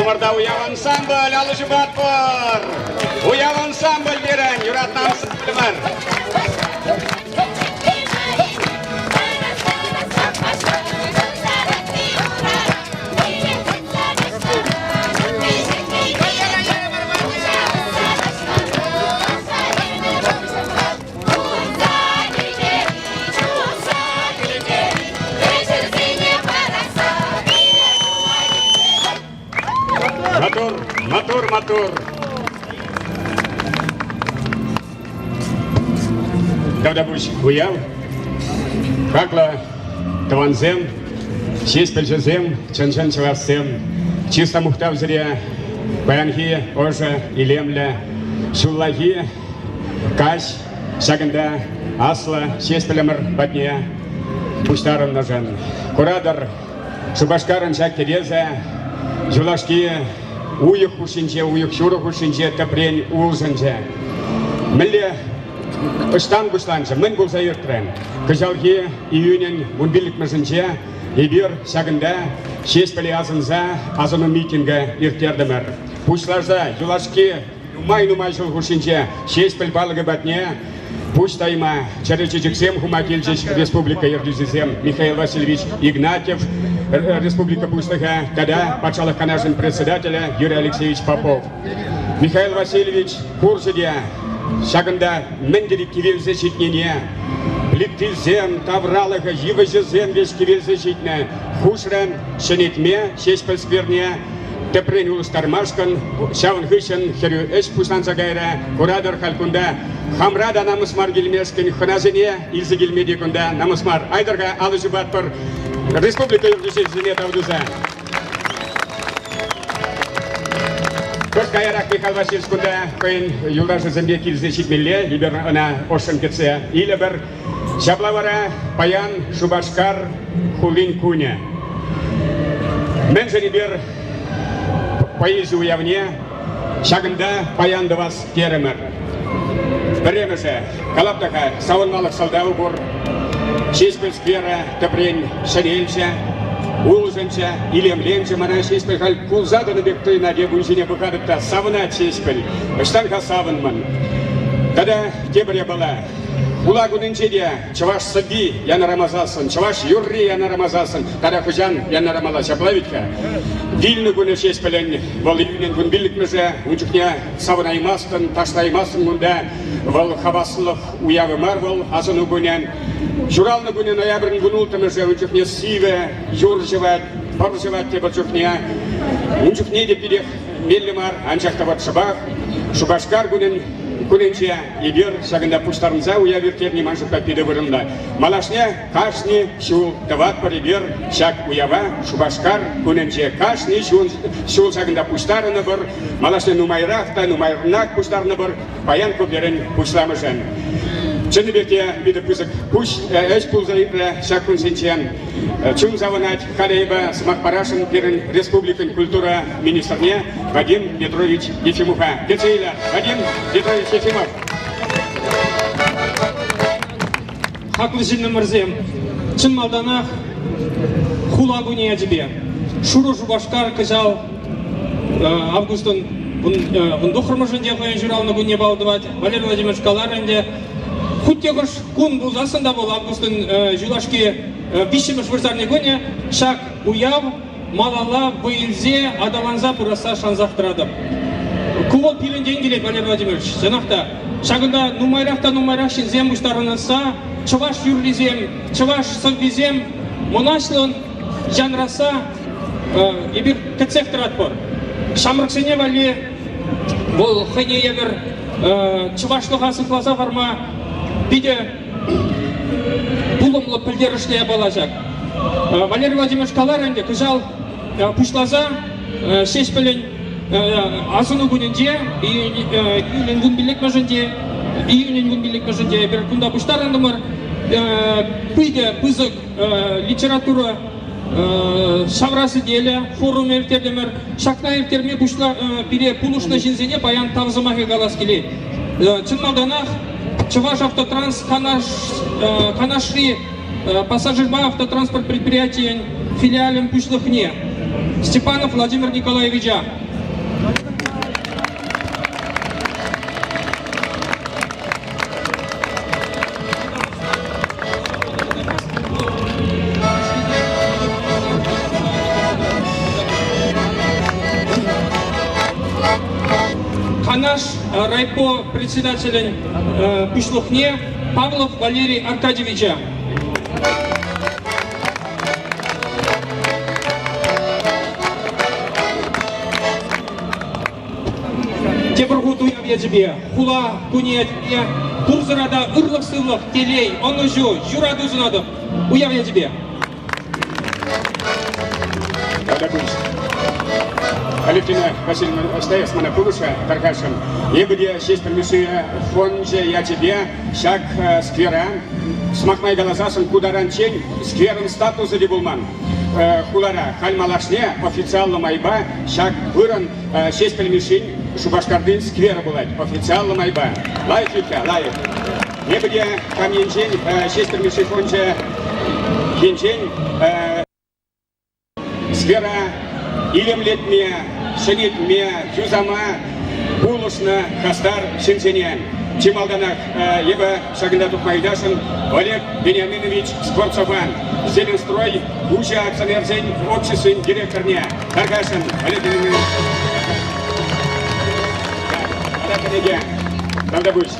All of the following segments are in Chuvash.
Ҫумӑрта уяв ансамбль алӑ ҫупатпӑр. Уяв ансамбль пирӗн, юратнӑ ансамбльмӗр. Матур, матур, матур. Тавтапуҫ уяв. Хаклӑ тӑвансем, ҫеҫпӗлҫӗсем, чӑн-чӑн чӑвашсем, чыс та мухтав сире паянхи ӑшӑ, илемлӗ ҫуллахи каҫ ҫакӑнта аслӑ Ҫеҫпӗлӗмӗр патне пуҫтарӑннӑшӑн. Куратӑр, Шупашкарӑн ҫак кӗтесӗ юлашки уйӑх хушшинче, уйӑх ҫурӑ хушшинче тӗпрен улшӑнчӗ. Мӗнле ӑҫтан пуҫланчӗ, мӗн пулса иртрӗ? Кӑҫалхи июнӗн вунпиллӗкмӗшӗнче эпир ҫакӑнта Ҫеҫпӗле асӑнса асӑну митингӗ ирттертӗмӗр. Пуҫласа юлашки Нумай-нумай ҫул хушшинче Ҫеҫпӗл палӑкӗ патне пуҫ тайма, чӗрӗ чечексем хума килчӗҫ республика ертӳҫисем Михаил Васильевич Игнатьев, республика Пуҫлӑхӗ тата Патшалӑх Канашӗн председателӗ Юрий Алексеевич Попов. Михаил Васильевич курчӗ те ҫакӑнта мӗн тери кивелсе ҫитнине, плитисем, тавралӑхӗ, йывӑҫӗсем веҫ кивелсе ҫитнӗ, хушрӗ ҫӗнетме Ҫеҫпӗл скверне, тӗпрен улӑштармашкӑн ҫавӑн хыҫҫӑн хӗрӳ ӗҫ пуҫланса кайрӗ. Куратӑр, халь кунта хамра та намӑс мар килмешкӗн хӑнасене илсе килме те кунта намӑс мар. Айтӑр-ха алӑ ҫупатпӑр республика ертӳҫисене тав туса. Кӑшт каярах Михаил Васильевич кунта хӑйӗн юлташӗсемпе килсе ҫитмелле. Эпир ӑна ӑшшӑн кӗтсе илӗпӗр. Ҫапла вара паян Шупашкар хулин кунӗ. Мӗншӗн эпир поэзи уявне ҫакӑнта паян тӑвас терӗмӗр? Пӗрремӗшӗ, калап та-ха, савӑнмалӑх сӑлтавӗ пур. Ҫеҫпӗл скверӗ тӗпрен ҫӗнелчӗ, улшӑнчӗ, илемленчӗ. Мана Ҫеҫпӗл халь кулса тӑнӑ пек туйӑнать. Эп ун ҫине пӑхатӑп та савӑнать Ҫеҫпӗл. Ӑҫтан-ха савӑнмӑн? Тата тепӗр япала. Хула кунӗнче те чӑваш сӑвви янӑрамасассӑн, чӑваш юрри янӑрамасассӑн тата хӑҫан янӑрамалла ҫапла вӗт-ха. Вилнӗ кунӗ Ҫеҫпӗлӗн, вӑл июнӗн вунпиллӗкмӗшӗ, ун чухне савӑнаймастӑн, ташлаймастӑн кунта. Вӑл хаваслӑх уявӗ мар вӑл, асӑну кунӗ. Ҫуралнӑ кунӗ ноябрӗн вунулттӑмӗшӗ, ун чухне сивӗ, юр ҫӑвать, пӑр ҫӑвать тепӗр чухне. Ун чухне те питех меллӗ мар, анчах та вӑт шӑпах Шупашкар кунӗн кунӗнче эпир ҫакӑнта пуҫтарӑнса уяв ирттерни ман шутпа питӗ вырӑнлӑ. Малашне кашни ҫул тӑватпӑр эпир ҫак уява Шупашкар кунӗнче. Кашни ҫул, ҫул ҫакӑнта пуҫтарӑнӑпӑр. Малашне нумайрах та нумайрах пуҫтарӑнӑпӑр. Паян ку пирӗн пуҫламӑшӗ. Чӑннипех те питӗ пысӑк пуҫ ӗҫ пулса иртрӗ ҫак кунсенче. Чун савӑнать. Халӗ эпӗ сӑмах парасшӑн пирӗн республикӑн культура министрне Вадим Петрович Ефимова. Кӗтсе илер. Вадим Петрович Ефимов. Хаклӑ ҫыннӑмӑрсем, чӑн малтанах хула кунӗ ячӗпе Шурӑ Шупашкар кӑҫал августӑн вунтӑххӑрмӗшӗнче хӑйӗн ҫуралнӑ кунне паллӑ тӑвать. Валерий Владимирович каларӗ ӗнтӗ, хуть те хӑш кун пулсассӑн та вӑл августӑн юлашки виҫҫӗмӗш вырсарни кунӗ ҫак уяв малалла вӑй илсе аталанса пырасса шансах тӑратӑп. Ку вӑл пирӗнтен килет, Валерий Владимирович. Чӑнах та, ҫакӑнта нумайрах та нумайрах ҫынсем пуҫтарӑнасса, чӑваш юррисем, чӑваш сӑввисем мӑнаҫлӑн янрасса эпир кӗтсех тӑратпӑр. Ҫамрӑксене валли вӑл хӑйне евӗр чӑвашлӑха сыхласа хӑварма питӗ пулӑмлӑ пӗлтерӗшлӗ япала ҫак. Валерий Владимирович каларӗ ӗнтӗ, кӑҫал пуҫласа Ҫеҫпӗлӗн асӑну кунӗнче, июлӗн вунпиллӗкмӗшӗнче, июнӗн вунпиллӗкмӗшӗнче эпир кунта пуҫтарӑнтӑмӑр. Питӗ пысӑк литература ҫавра сӗтелӗ форум ирттертӗмӗр. Ҫакна ирттерме пуҫла пире пулӑшнӑ ҫынсене паян тав сӑмахӗ калас килет. Чӑн малтанах Чӑваш автотранс Канаш, Канашри пассажирпа автотранспорт предприятийӗн филиалӗн пуҫлӑхне. Степанов Владимир Николаевича. Канаш райпо председателӗн пуҫлӑхне Павлов Валерий Аркадьевича. Тепӗр хут уяв ячӗпе, хула кунӗ ячӗпе пурсӑра та ырлӑх-сывлӑх, телей, ӑнӑҫу, юрату сунатӑп. Уяв ячӗпе! Тавтапуҫ. Алевтина Васильевна ӑста мана пулӑшрӗ, тархасшӑн. Эпӗ те Ҫеҫпӗл Мишши фончӗ ячӗпе ҫак сквера, сӑмах май каласассӑн, ку таранччен скверӑн статусӗ те пулман хулара. Халь малашне официаллӑ майпа ҫак вырӑн Ҫеҫпӗл Мишшин Шупашкарти скверӗ пулать. Официаллӑ майпа. Лайӑх вит-ха, лайӑх. Эпӗ те хам енчен Ҫеҫпӗл Мишши фончӗ енчен сквера илемлетме, ҫӗнетме, юсама пулӑшнӑ хастар ҫынсене. Чи малтанах эпӗ ҫакӑнта тухма ыйтасшӑн Олег Вениаминович Скворцова, Зеленстрой уҫӑ акционерсен обществин директорне. Тархасшӑн, Олег Вениаминович. Тата Тавтапуҫ.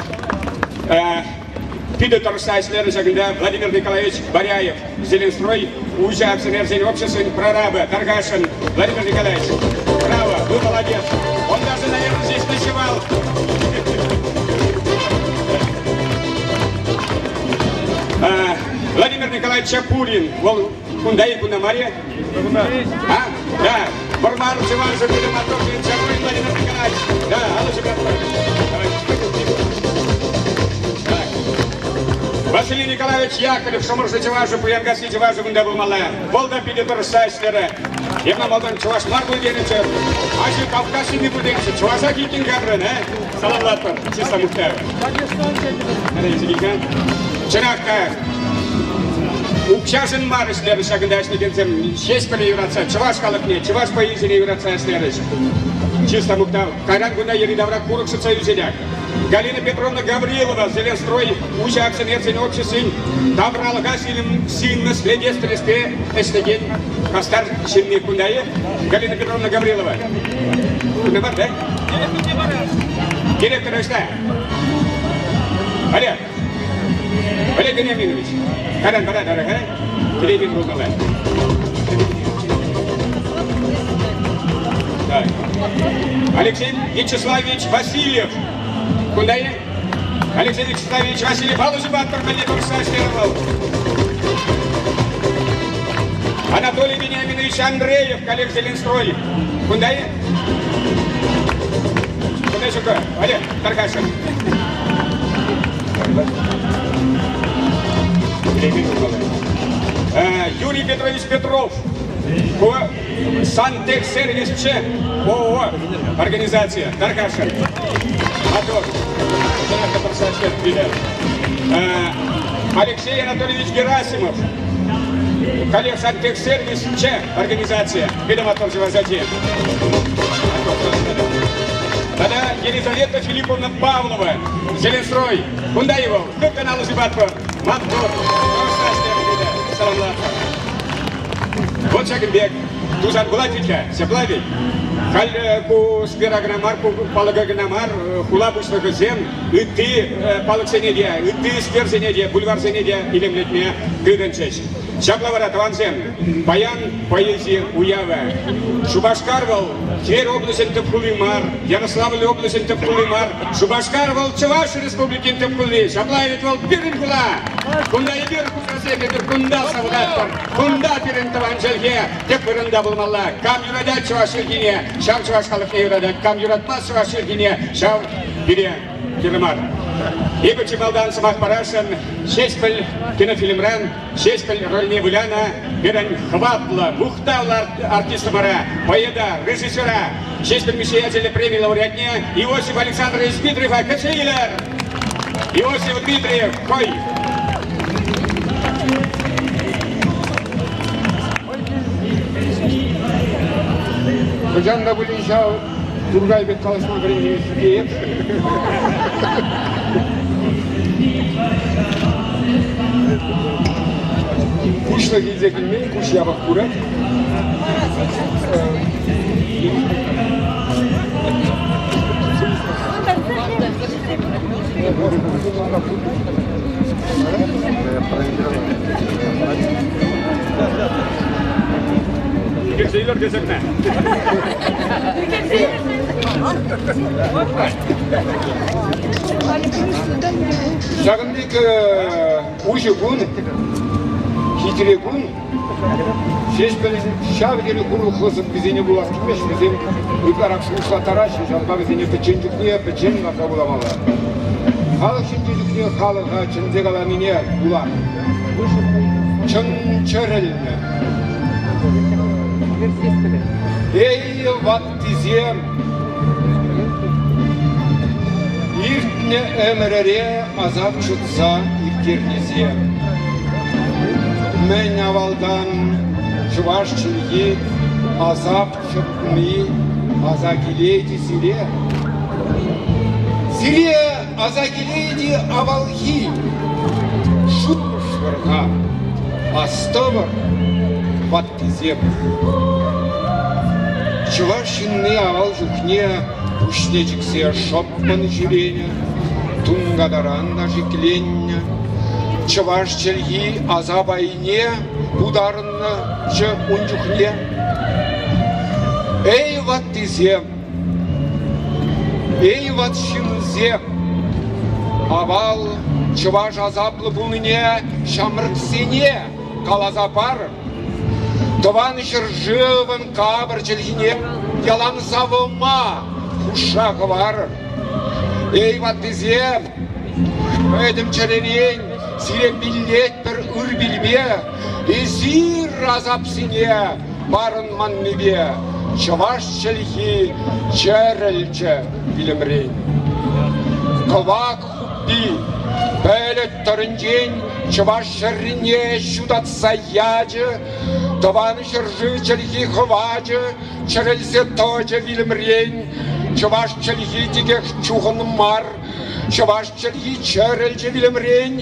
Питӗ тӑрӑшса ӗҫлерӗ ҫакӑнта Владимир Николаевич Баряев, Зеленстрой уҫӑ акционерсен обществин прорабӗ. Тархасшӑн, Владимир Николаевич. Браво, вы молодец. Он даже, наверное, здесь ночевал. Владимир Николаевич Чапурин, вӑл кунта-и, кунта мар-и? А? Да. Вӑрмар чӑвашӗ Владимир Чапурин Владимир Николаевич. Да, алӑ ҫӗклетпӗр. Так. Василий Николаевич Яковлев, Шӑмӑршӑ чӑвашӗ, Пуянкасси чӑвашӗ кунта пулмалла. Вӑл та питӗ тӑрӑшса ӗҫлерӗ. Эпӗ малтан чӑваш мар пуль тенӗччӗ. Аҫу Кавказ ҫынни пуль тенӗччӗ. Чӑваша килтӗн кайрӑн, э? Саламлатпӑр, чыста мухтав. Чӑнах та, укҫашӑн мар ӗҫлерӗҫ ҫакӑнта ӗҫлекенсем. Ҫеҫпӗле юратса, чӑваш халӑхне, чӑваш поэзине юратса ӗҫлерӗҫ. Чыста мухтав. Кайран кунта йӗри-тавра курӑк шӑтса ӳсет. Галина Петровна Гаврилова Зеленстрой уҫӑ акционерсен обществин тавралӑха сиенлӗ следес тӗлӗшпе ӗҫлекен хастар ҫынни кунта-и? Галина Петровна Гаврилова. Кунта бар, да? Директор ӑҫта? Олег. Олег Вениаминович. Каран, пара, дорогая. Телевизор пулмалла. Так. Алексей Вячеславович Васильев. Кунта-и? Алексей Вячеславович Васильев алӑ паттӑр мӗнле тӑрӑшса ӗҫлерӗ вӑл. Анатолий Вениаминович Андреев, коллег Зеленстрой. Кунта-и? Кунта ҫук. Олег, тархасшӑн. Юрий Петрович Петров, Сантехсервисче ООО организация, тархасшӑн. Мотор. Алексей Анатольевич Герасимов, коллег Сантехсервис Ч организация, Педоматор Чӑвашачи. Тата Елизавета Филипповна Павлова, Зеленстрой. Кунта его, хыттӑн алӑ ҫупатпӑр. Маттур. Саламлатпӑр. Вот ҫакӑн пек тусан пулать вӗт-ха, ҫапла ведь? Халь ку сквера кӑна мар, ку палӑка кӑна мар, хула пуҫлӑхӗсем ытти палӑксене те, ытти скверсене те, бульварсене те илемлетме тытӑнчӗҫ. Ҫапла вара, тӑвансем, паян поэзи уявӗ. Шупашкар вӑл Тверь облаҫӗн тӗп хули мар, Ярославль облаҫӗн тӗп хули мар. Шупашкар вӑл Чӑваш Республикин тӗп хули. Ҫапла ведь вӑл пирӗн хула. Кунта эпир хуҫасем, эпир кунта савӑнатпӑр. Кунта пирӗн тӑван чӗлхе тӗп вырӑнта пулмалла. Кам юратать чӑваш чӗлхине, ҫав чӑваш халӑхне юратать. Кам юратмасть чӑваш чӗлхине, ҫав пире кирлӗ мар. Эпӗ чи малтан сӑмах парасшӑн Ҫеҫпӗл кинофильмран Ҫеҫпӗл рольне вылянӑ пирӗн хӑватлӑ, мухтавлӑ артистӑмӑра, поэта, режиссера, Ҫеҫпӗл Мишши ячӗллӗ преми лауреатне Иосиф Александрович Дмитриева кӗтсе илер! Иосиф Дмитриев, хӑй! Хӑҫан та пулин ҫав Туркай пек калаҫма вӗренеймест Куҫлӑх илсе килмен, куҫ япӑх курать. Кӗрсе илер тесекне. Ҫакӑн пек уҫӑ кун, хитре кун Ҫеҫпӗл ҫав тери хурлӑхлӑ сӑввисене вулас килмест. Вӗсем ытларах шухӑшлаттараҫҫӗ, ҫавӑнпа вӗсене пӗччен чухне пӗччен ларса вуламалла. Халӑх ҫинче чухне халӑха чӗнсе каланине вула. Чӑн чӗрӗлнӗ. Эй, ваттисем! Иртнӗ ӗмӗрӗре асап чӑтса ирттернисем. Мӗн авалтан чӑваш чӗлхи асап чӑтни аса килет-и сире? Сире аса килет-и авалхи шухӑшлӑр-ха, астӑвӑр, ваттисем. Чӑваш ҫынни авал чухне пуҫне чиксе шӑппӑн ҫӳренӗ, тункатаран та шикленнӗ. Чӑваш чӗлхи асап айне путарӑннӑччӗ ун чухне. Эй, ваттисем! Эй, ват ҫынсем! Авал чӑваш асаплӑ пулнине ҫамрӑксене каласа парӑр. Тӑван ҫӗршывӑн капӑр чӗлхине ялан савӑма хушша хӑварӑр. Эй, ваттисем, пӗтӗм чӗререн сире пиллетпӗр ыр пилпе, эсир асапсене парӑнманнипе чӑваш чӗлхи чӗрӗлчӗ вилӗмрен. Кӑвак хуппи пӗлӗт тӑрӗнчен чӑваш ҫӗррине ҫутатса ячӗ, тӑван ҫӗршыв чӗлхи хӑвачӗ чӗрӗлсе тӑчӗ вилӗмрен. Чӑваш чӗлхи текех чухӑн мар, чӑваш чӗлхи чӗрӗлчӗ вилӗмрен.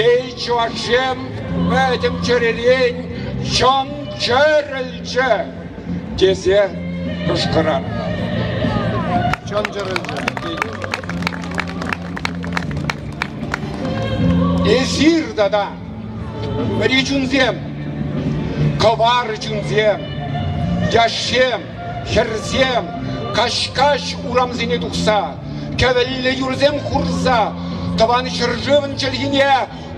Эй, чӑвашсем, пӗтӗм чӗререн чӑн чӗрӗлчӗ! Тесе кӑшкӑрар. Чӑн чӗрӗлчӗ. Эсир тата вӗри чунсем, кӑвар чунсем, яшсем, хӗрсем каҫ-каҫ урамсене тухса, кӗвӗллӗ юрсем хурса Тӑван ҫӗршывӑн чӗлхине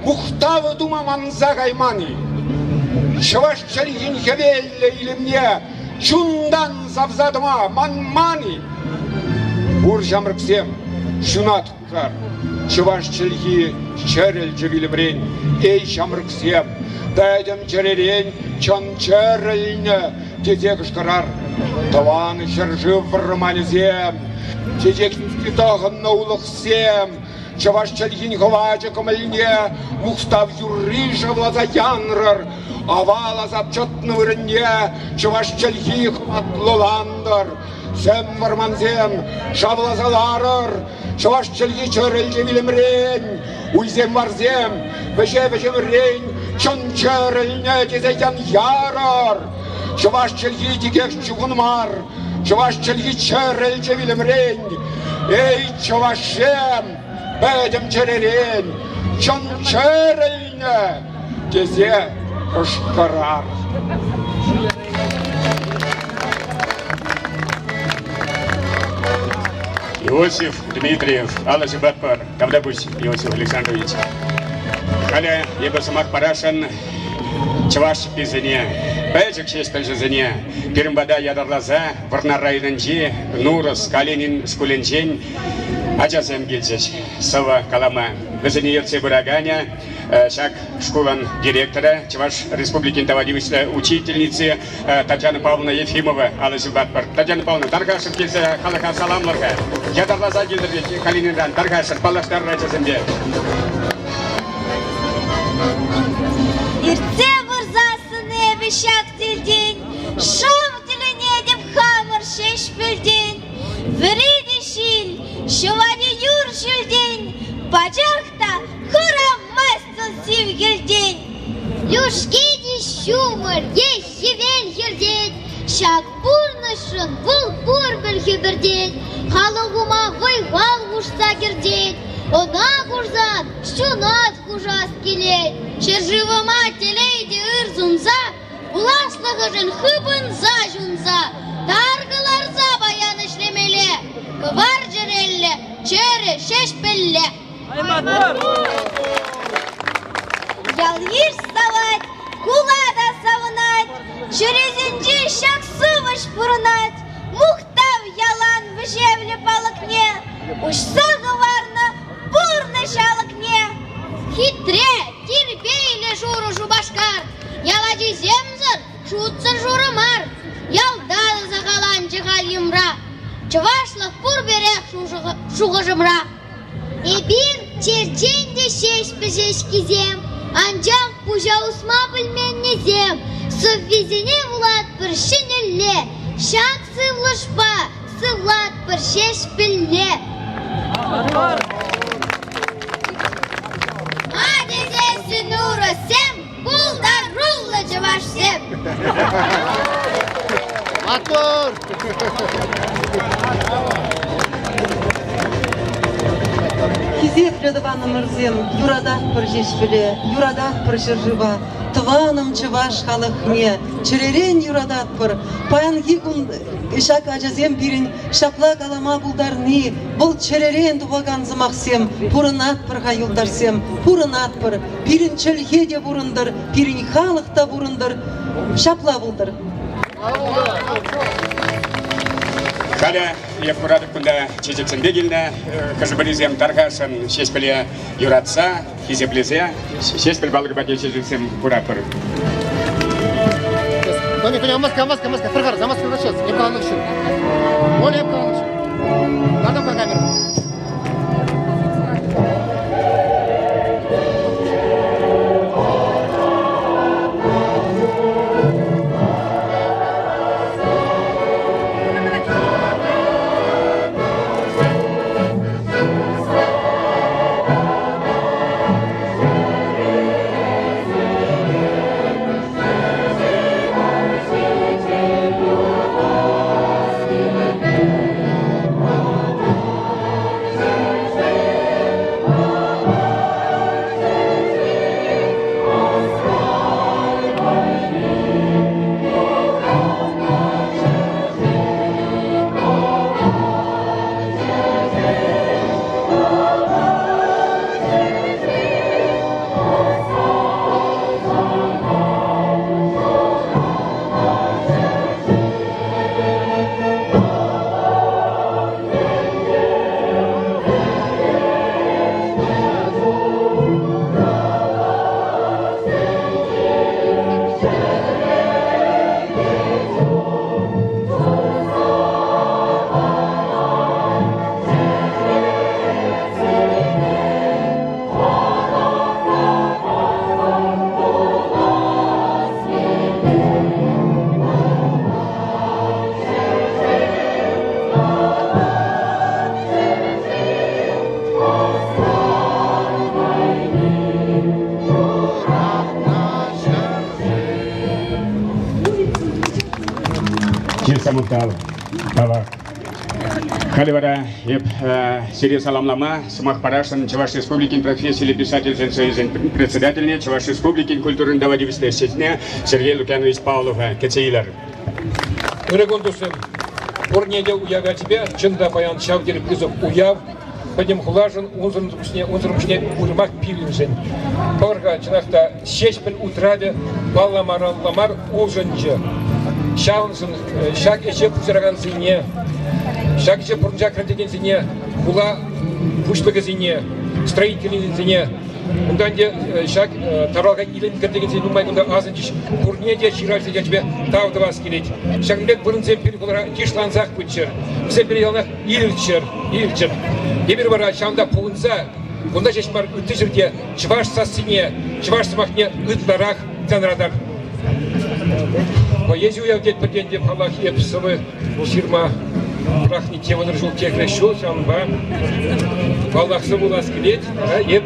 мухтав тума манса кайман-и? Чӑваш чӗлхин хӗвеллӗ илемне чунтан савса тӑма манман-и? Пур ҫамрӑксем ҫунат хушар, чӑваш чӗлхи чӗрӗлчӗ вилӗмрен. Эй, ҫамрӑксем, пӗтӗм чӗререн чӑн чӗрӗлнӗ тесе кӑшкӑрар. Тӑван ҫӗршыв вӑрманӗсем, чечек тӑхӑннӑ улӑхсем, чӑваш чӗлхин хӑвачӗ кӑмӑлне мухтав юрри шавласа янрӑр, авал асап чӑтнӑ вырӑнне чӑваш чӗлхи хӑватлӑлантӑр. Сӗм вӑрмансем шавласа ларӑр, чӑваш чӗлхи чӗрӗлчӗ вилӗмрен, уйсем-варсем вӗҫе-вӗҫемрен чӑн чӗрӗлнӗ тесе ян ярӑр. Чӑваш чӗлхи текех чухӑн мар, чӑваш чӗлхи чӗрӗлчӗ вилӗмрен. Эй, чӑвашсем, пӗтӗм чӗререн чӑн чӗрӗлнӗ тесе кӑшкӑрар. Иосиф Дмитриев, алӑ ҫупатпӑр. Тавтапуҫ, Иосиф Александрович. Халӗ эпӗ сӑмах парасшӑн чӑваш чӗпписене, пӗчӗк ҫеҫ пӗлҫӗсене пирӗн пата ятарласа Вӑрнар районӗнчи Нурӑс Калинин шкулӗнчен ачасем килчӗҫ сӑвӑ калама. Вӗсене ертсе пыраканӗ ҫак шкулӑн директорӗ, Чӑваш Республикин тава тивӗҫлӗ учительници Татьяна Павловна Ефимова алӑ ҫупатпӑр. Татьяна Павловна, тархасшӑн килсе халӑха саламлӑр-ха. Ятарласа килтӗр вӗт Калининран. Тархасшӑн паллаштарӑр ачасемпе. Иртсе пырсассӑн эпӗ ҫак тӗлтен шав тӗлӗнетӗп хамӑр ҫӗртен. Вӗренӗ ҫил, ҫӑванӗ юр ҫӳлтен, пачах та хӑрамасть вӑл сив хӗлтен. Лӳшкет-и ҫумӑр е хӗвел хӗртет, ҫак пурнӑҫшӑн вӑл пурпӗр хӗпӗртет, халӑхӑма вӑй-хал хушса кӗртет, ӑна курсан ҫунат хушас килет. Ҫӗршывӑма телей те ыр сунса, пуласлӑхӗшӗн хыпӑнса ҫунса, тар кӑларса паян ӗҫлемелле, кӑвар чӗреллӗ, чӗрӗ Ҫеҫпӗлле. Ял-йыш савать, хула та савӑнать, чӗресенче ҫак сывӑҫ пурӑнать. Мухтав ялан вӗҫевлӗ палӑкне уҫса хӑварнӑ пурнӑҫ алӑкне. Хитре, тирпейлӗ шурӑ Шупашкар, ял ачисемсӗр шутсӑр шурӑ мар. Ялта та сахаланчӗ халь йӑмра, чӑвашлӑх пурпӗрех шухӑшӑмра. Эпир черчен те ҫеҫпӗл ҫеҫкисем, анчах пуҫа усма пӗлменнисем сӑввисене вулатпӑр ҫӗнӗлле, ҫак сывлӑшпа сывлатпӑр Ҫеҫпӗлле. Ма тесессӗн урӑссем пултаруллӑ чӑвашсем. Маттур! Хисеплӗ тӑванӑмӑрсем, юрататпӑр Ҫеҫпӗле, юрататпӑр ҫӗршыва, тӑванӑм чӑваш халӑхне чӗререн юрататпӑр. Паянхи кун ҫак ачасем пирӗн ҫапла калама пултарни, вӑл чӗререн тухакан сӑмахсем. Пурӑнатпӑр-ха, юлташсем, пурӑнатпӑр. Пирӗн чӗлхе те пурӑнтӑр, пирӗн халӑх та пурӑнтӑр. Ҫапла пултӑр. Халӗ эп куратӑп кунта чечексемпе килнӗ хӑшӗ-пӗрисем тархасшӑн Ҫеҫпӗле юратса, хисеплесе Ҫеҫпӗл палӑкӗ патне чечексем хуратпӑр. Тоня, Тоня, маска, маска, маска, пӗр за маска сейчас, я каланӑ Оля, я каланӑ Надо по камеру. Килсе мухтав, тавах. Халӗ вара эп сире саламлама сӑмах парасшӑн Чӑваш Республикин профессиллӗ писательсен союзӗн председательне, Чӑваш Республикин культурин тава тивӗҫлӗ ӗҫченне Сергей Лукьянович Павлова кӗтсе илер. Ырӑ кун, туссем! Пурне те уяв ячӗпе, чӑн та паян ҫав тери пысӑк уяв. Пӗтӗм хулашӑн, унсӑрӑн пуҫне, унсӑрӑн пуҫне уйрӑмах пирӗншӗн. Пӑр-ха, чӑнах та, Ҫеҫпӗл утравӗ палламаралла мар улшӑнчӗ. Ҫавӑншӑн ҫак ӗҫе пуҫаракансене, ҫак ӗҫе пурнӑҫа кӗртекенсене, хула пуҫлӑхӗсене, строительсене, унтан те ҫак тавралӑха илем кӗртекенсене нумай кунта асӑнчӗҫ. Пурне те ҫыравҫӑ ячӗпе тав тӑвас килет. Ҫакӑн пек вырӑнсем пирӗн хулара йышлансах пыччӑр. Вӗсем пире яланах илччӗр, илччӗр. Эпир вара ҫавӑнта пухӑнса кунта ҫеҫ мар, ытти ҫӗрте чӑваш сассине, чӑваш сӑмахне ытларах янратар. Поэзи уяв тетпӗр те, паллах, эп сӑвӑ ҫырма. Пӑрахни те 30 ҫул техлӗ ҫул, ҫавӑнпа паллах вулас килет. Эп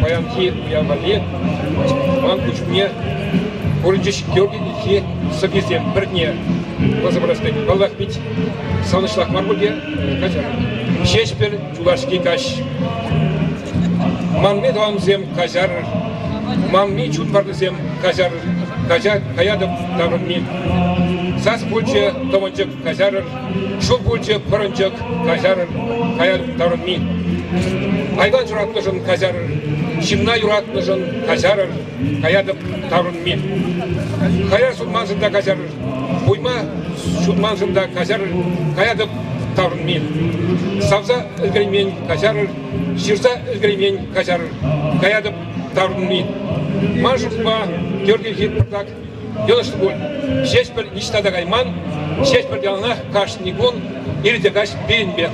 паянхи уяв валли ман куҫ умне пурӑнчӗҫ Георгий Ильхи сӑввисем пӗрне вуласа парас тет. Паллах, пит савӑнӑҫлах мар пуль те, каҫар. Ҫеҫпӗл юлашки каҫ. Манми тӑвансем каҫарӑр, манми чун варлисем каҫарӑр, каҫа каятӑп таврӑнми. Сас пулчӗ тӑвӑнчӑк каҫарӑр, ҫул пулчӗ пӑрӑнчӑк каҫарӑр, каятӑп таврӑнми. Айван ҫуратнӑшӑн каҫарӑр, ҫынна юратнӑшӑн каҫарӑр, каятӑп таврӑнми. Хаяр сунманшӑн та каҫарӑр, пуйма ҫутманшӑн та каҫарӑр, каятӑп таврӑнми. Савса ӗлкӗреймен каҫарӑр, ҫырса ӗлкӗреймен каҫарӑр, каятӑп таврӑнми. Ман шутпа Георгий пӑртак йӑнӑшнӑ пуль. Ҫеҫпӗл ниҫта та кайман, Ҫеҫпӗл яланах кашни кун ир те каҫ пирӗнпе.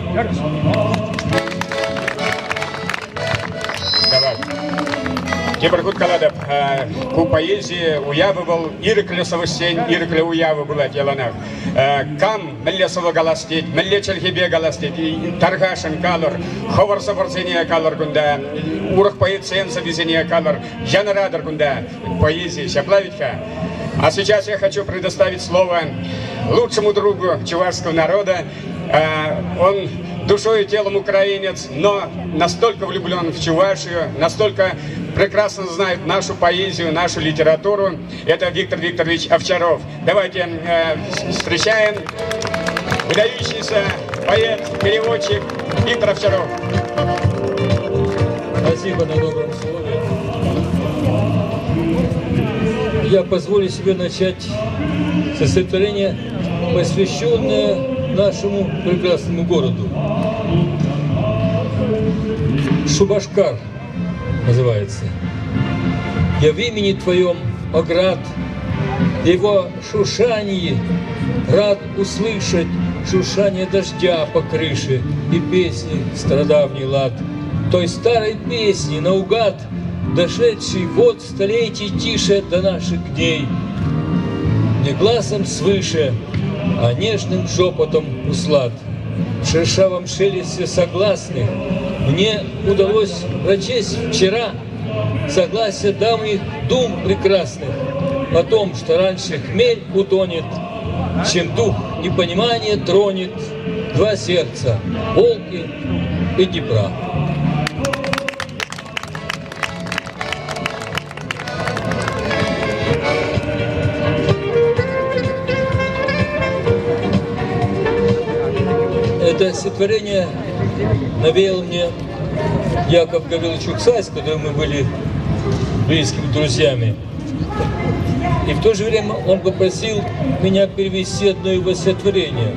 Давай. Тепӗр хут калатӑп, ку поэзи уявӗ вӑл ирӗклӗ сӑвӑҫсен ирӗклӗ уявӗ пулать яланах. Кам мӗнле сӑвӑ калас тет, мӗнле чӗлхепе калас тет, тархасшӑн калӑр, хӑвӑр сӑвӑрсене калӑр кунта, урӑх поэтсен сӑввисене калӑр, янӑратӑр кунта поэзи, ҫапла ведь-ха? А сейчас я хочу предоставить слово лучшему другу чувашского народа. Он душой и телом украинец, но настолько влюблен в Чувашию, настолько прекрасно знает нашу поэзию, нашу литературу. Это Виктор Викторович Овчаров. Давайте встречаем выдающийся поэт, переводчик Виктор Овчаров. Спасибо на добром слове. Я позволю себе начать со стихотворения, посвященное нашему прекрасному городу. Шубашкар называется. Я в имени твоем, о град, его шуршании рад услышать шуршание дождя по крыше и песни стародавний лад. Той старой песни наугад, дошедший вот столетий тише до наших дней. Не глазом свыше, а нежным шепотом услад. В шершавом шелесте согласных мне удалось прочесть вчера согласие давних дум прекрасных о том, что раньше хмель утонет, чем дух непонимания тронет два сердца, Волги и Днепра. Это стихотворение навеял мне Яков Гаврилович Ухсай, с которым мы были близкими друзьями. И в то же время он попросил меня перевести одно его стихотворение.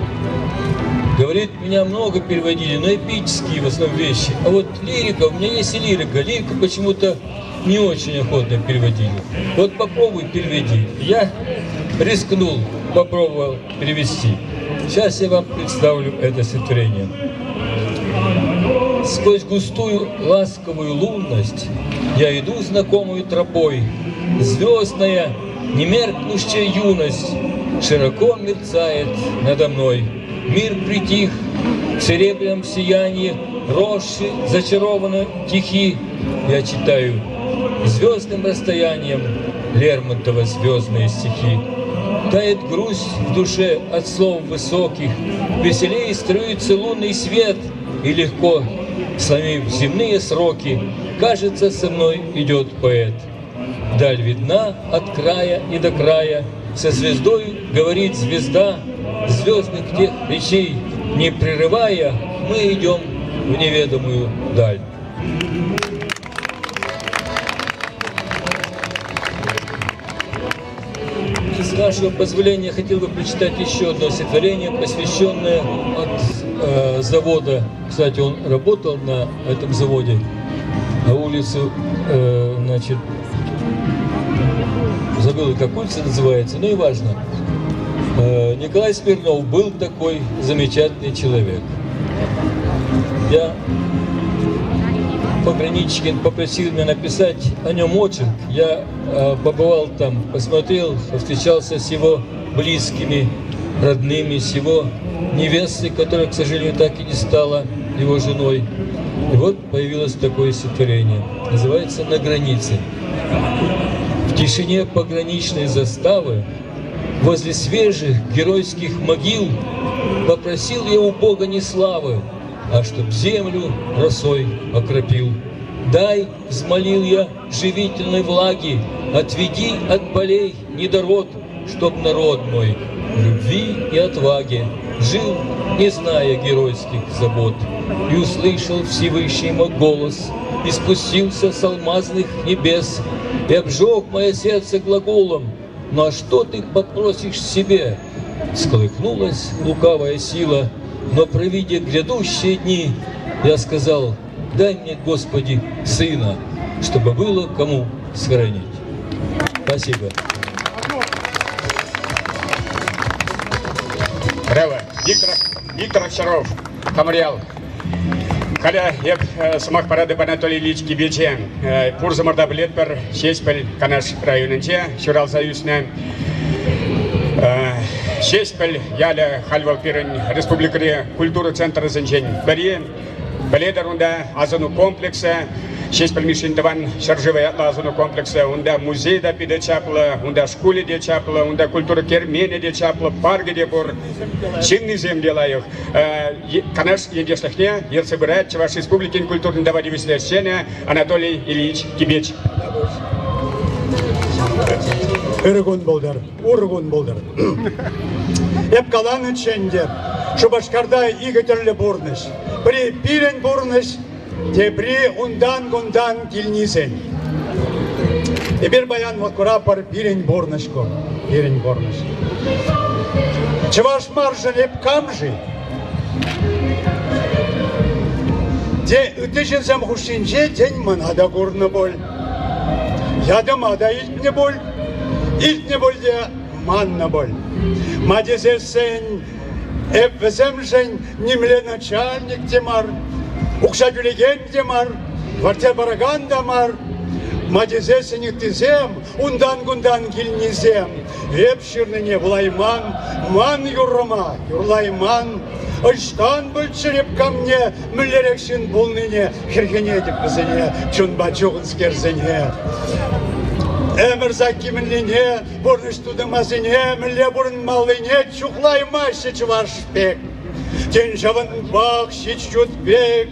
Говорит, меня много переводили, но эпические в основном вещи. А вот лирика, у меня есть и лирика. Лирику почему-то не очень охотно переводили. Вот попробуй переведи. Я рискнул, попробовал перевести. Сейчас я вам представлю это стихотворение. Сквозь густую ласковую лунность я иду знакомую тропой. Звездная, немеркнущая юность широко мерцает надо мной. Мир притих в серебряном сиянии, рощи зачарованно тихи. Я читаю звездным расстоянием Лермонтова звездные стихи. Тает грусть в душе от слов высоких, Веселее струится лунный свет, И легко, сломив земные сроки, Кажется, со мной идет поэт. Даль видна от края и до края, Со звездой говорит звезда, Звездных тех речей не прерывая, Мы идем в неведомую даль. С вашего позволения я хотел бы прочитать еще одно стихотворение, посвященное от завода. Кстати, он работал на этом заводе, на улице, значит, забыл, как улица называется, но и важно. Николай Смирнов был такой замечательный человек. Я Пограничкин попросил меня написать о нем очерк. Я побывал там, посмотрел, повстречался с его близкими, родными, с его невесты, которая, к сожалению, так и не стала его женой. И вот появилось такое стихотворение. Называется «На границе». В тишине пограничной заставы возле свежих геройских могил попросил я у Бога не славы, а чтоб землю росой окропил. Дай, взмолил я, живительной влаги, отведи от полей недород, чтоб народ мой в любви и отваге жил, не зная геройских забот. И услышал Всевышний мой голос, и спустился с алмазных небес, и обжег мое сердце глаголом, ну а что ты попросишь себе? Сколыхнулась лукавая сила, но провидя грядущие дни, я сказал, дай мне, Господи, сына, чтобы было кому схоронить. Спасибо. Браво. Виктор, Виктор Овчаров, Хамриал. Халӗ эп сӑмах паратӑп Анатолий Ильич Кибече. Пурсӑмӑр та пӗлетпӗр, Ҫеҫпӗл Канаш районӗнче ҫуралса ӳснӗ. Ҫеҫпӗл ялӗ халь вӑл пирӗн республикӑри культура центрӗсенчен пӗри. Пӗлетӗр унта асӑну комплексӗ, Ҫеҫпӗл Мишшин тӑван ҫӗршывӗ ятлӑ асӑну комплексӗ. Унта музей та питӗ чаплӑ, унта шкулӗ те чаплӑ, унта культура керменӗ те чаплӑ, паркӗ те пур. Ҫыннисем те лайӑх. Канаш ентешлӗхне ертсе пырать Чӑваш Республикин культурин тава тивӗҫлӗ ӗҫченӗ Анатолий Ильич Кибеч. Ырӑ кун пултӑр, урӑ кун пултӑр. Эп каланӑччӗ ӗнтӗ, Шупашкарта икӗ тӗрлӗ пурнӑҫ. Пӗри пирӗн пурнӑҫ, тепри унтан-кунтан килнисен. Эпир паян вот куратпӑр пирӗн пурнӑҫ ку, пирӗн пурнӑҫ. Чӑваш маршӑн эп кам-ши? Те ытти ҫынсем хушшинче тен мана та курнӑ пуль. Ятӑма та илтнӗ пуль, илтнӗ пуль те маннӑ пуль. Ма тесессӗн эп вӗсемшӗн нимле начальник те мар, укҫа тӳлекен те мар, хваттер паракан та мар. Ма тесессӗн ыттисем, унтан-кунтан килнисем, эп ҫырнине вулайман, ман юррӑма юрлайман. Ӑҫтан пӗлччӗр эп камне, мӗнлерех ҫын пулнине хӗрхенетӗп вӗсене, чунпа чухӑнскерсене. Ӗмӗр сакки мӗнлине, пурнӑҫ тутӑмасене мӗнле пурӑнмаллине чухлаймаҫҫӗ чӑваш пек. Тен, ҫавӑнпах ҫич ют пек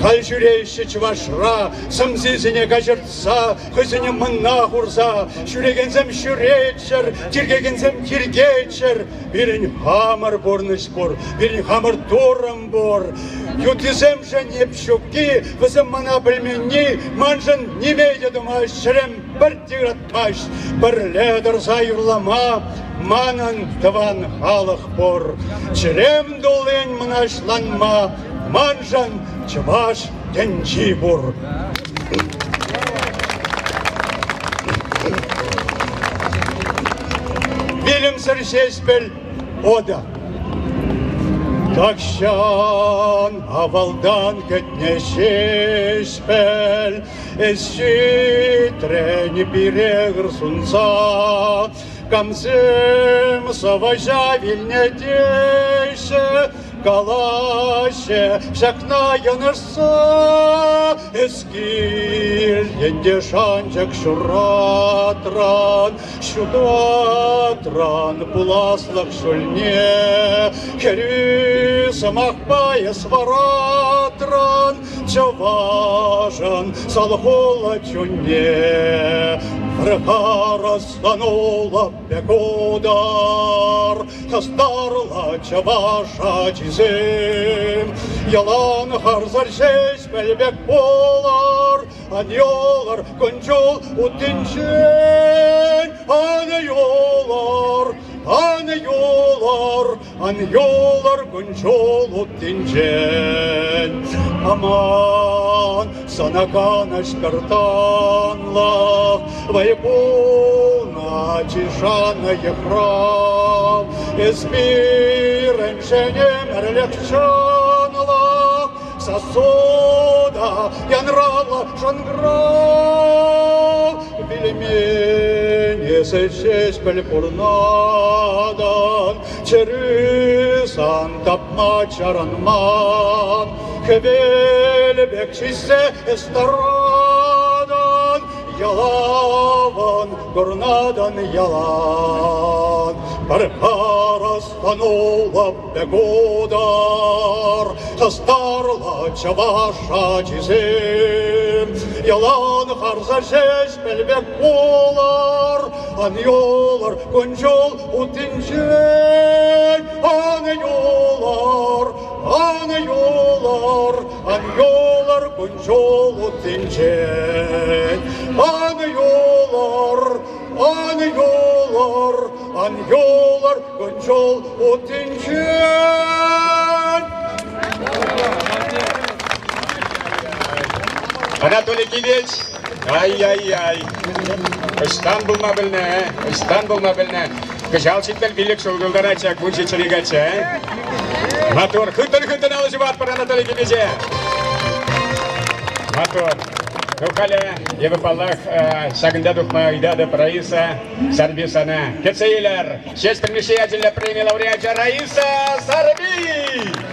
халь ҫӳреҫҫӗ чӑвашра, сӑмсисене каҫӑртса, хӑйсене мӑнна хурса, ҫӳрекенсем ҫӳреччӗр, тиркекенсем тиркеччӗр. Пирӗн хамӑр пурнӑҫ пур, пирӗн хамӑр турӑм пур. Юттисемшӗн эп ҫукки, вӗсем мана пӗлменни, маншӑн ниме те тӑмасть, чӗрем пӗртте ыратмасть. Пӗрле тӑрса юрлама манӑн тӑван халӑх пур. Чӗрем туллин мӑнаҫланма маншӑн чӑваш тӗнчи пур. Вилӗмсӗр Ҫеҫпӗл ода. Тахҫан авалтан кӗтнӗ Ҫеҫпӗл, эс ҫитрӗн пире ыр сунса. Камсем сӑвӑҫа вилнӗ теҫҫӗ, калаҫҫӗ ҫакна йӑнӑшса. Эскил ентеш шанчӑк ҫуратран, ҫутатран пуласлӑх ҫулне. Хӗрӳ сӑмахпа эс варатран чӑвашӑн салхуллӑ чунне. Вырхарӑсланулӑ пек утар, хастарлӑ чӑваш ачисем. Ялан харсӑр Ҫеҫпӗл пек пулар, ан юлӑр кун-ҫул уттинчен. Ан юлӑр, ан юлӑр, ан юлӑр кун-ҫул уттинчен. Аман, сана канӑҫ пӗр танлӑх, вӑй пулнӑ чи шаннӑ йыхрав. Эс пирӗншӗн ӗмӗрлӗх чӑнлӑх, сасуда янравлӑ шӑнкӑрав. Вилмен эсӗ Ҫеҫпӗл пурнатӑн, чӗрӳ. сан тапма чарӑнман. Хӗвел пек ҫиҫсе эс тӑратӑн, ялавӑн курнатӑн ялан. Пӗр харӑс тӑнулӑп пек утар, хастарлӑ чӑваш ачисем. Ялан харсӑр Ҫеҫпӗл пек пулӑр, ан юлӑр кун-ҫул утинчен, ан юлӑр, ан юлӑр, ан юлӑр кун-ҫул утинчен. Ан юлӑр, ан юлӑр, ан юлӑр кун-ҫул утинчен. Анатолий Килеч, ай-яй-яй, ӑҫтан пулма пӗлнӗ, э? Ӑҫтан пулма пӗлнӗ? Кӑҫал 75 ҫул тултарать ҫак вунҫиччӗри каччӑ, э? Матур, хыттӑн-хыттӑн алӑ ҫупатпӑр Анатолий Килече. Матур. Ну, халӗ эпӗ, паллах, ҫакӑнта тухма ыйтатӑп Раиса Сарби сана. Кӗтсе илер! Ҫеҫпӗл Мишши ячӗллӗ преми лауреачӗ Раиса Сарби!